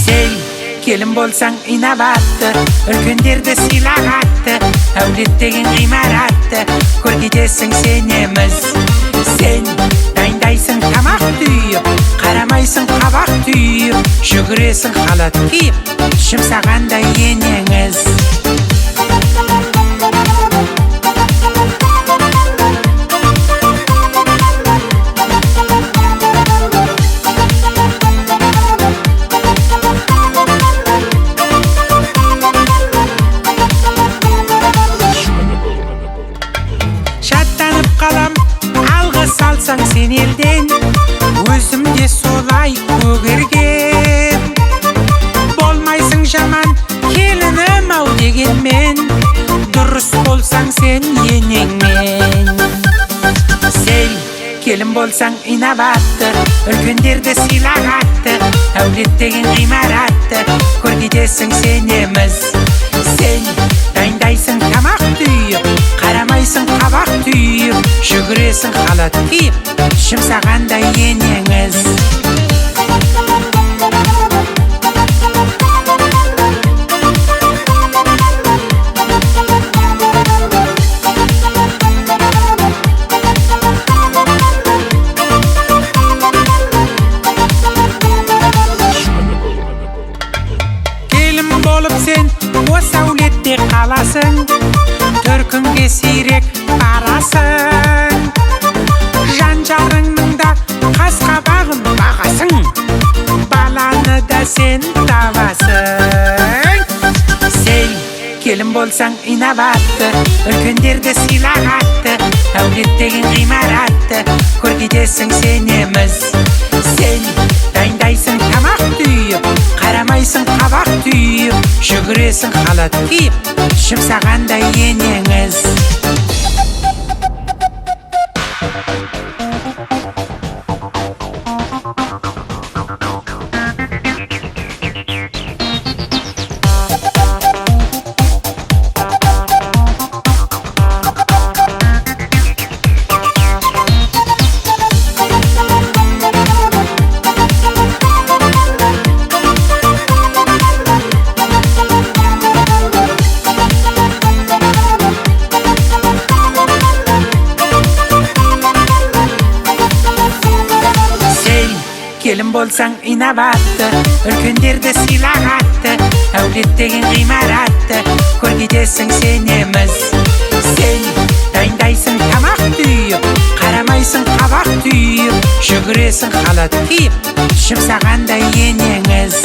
Сен келін болсаң инабатты, үлкендерді сыйлағатты, әулет деген ғимаратты көркейтесің сенеміз. Сен дайындайсың тамақ түйіп, қарамайсың қабақ түйіп, жүгіресің халат киіп, жұмсағандай енеңіз. Шаттанып қалам, алғыс алсаң сен елден, өзім де солай көгерген. Болмайсың жаман келінім ау дегенмен, дұрыс болсаң сен енеңмен. Сен келін болсаң инабатты, үлкендерді сыйлағатты, әулет деген ғимаратты көркейтесің сенеміз. Сен дайындайсың тамақ түйіп, қарамайсың қабақ түйіп, жүгіресің халат киіп, жұмсағандай енеңіз. Келін болып сен осы әулетте қаласың, төркінге сирек барасың. Жан жарыңның да қас қабағын бағасың, баланы да сен табасың. Сен келін болсаң инабатты, үлкендерді сыйлағатты, әулет деген ғимаратты көркейтесің сенеміз. Сен дайындайсың тамақ түйіп, қарамайсың қабақ түйіп, жүгіресің халат киіп, жұмсағандай енеңіз. Сен келін болсаң инабатты, үлкендерді сыйлағатты, әулет деген ғимаратты көркейтесің сенеміз. Сен дайындайсың тамақ түйіп, қарамайсың қабақ түйіп, жүгіресің халат киіп, жұмсағандай енеңіз.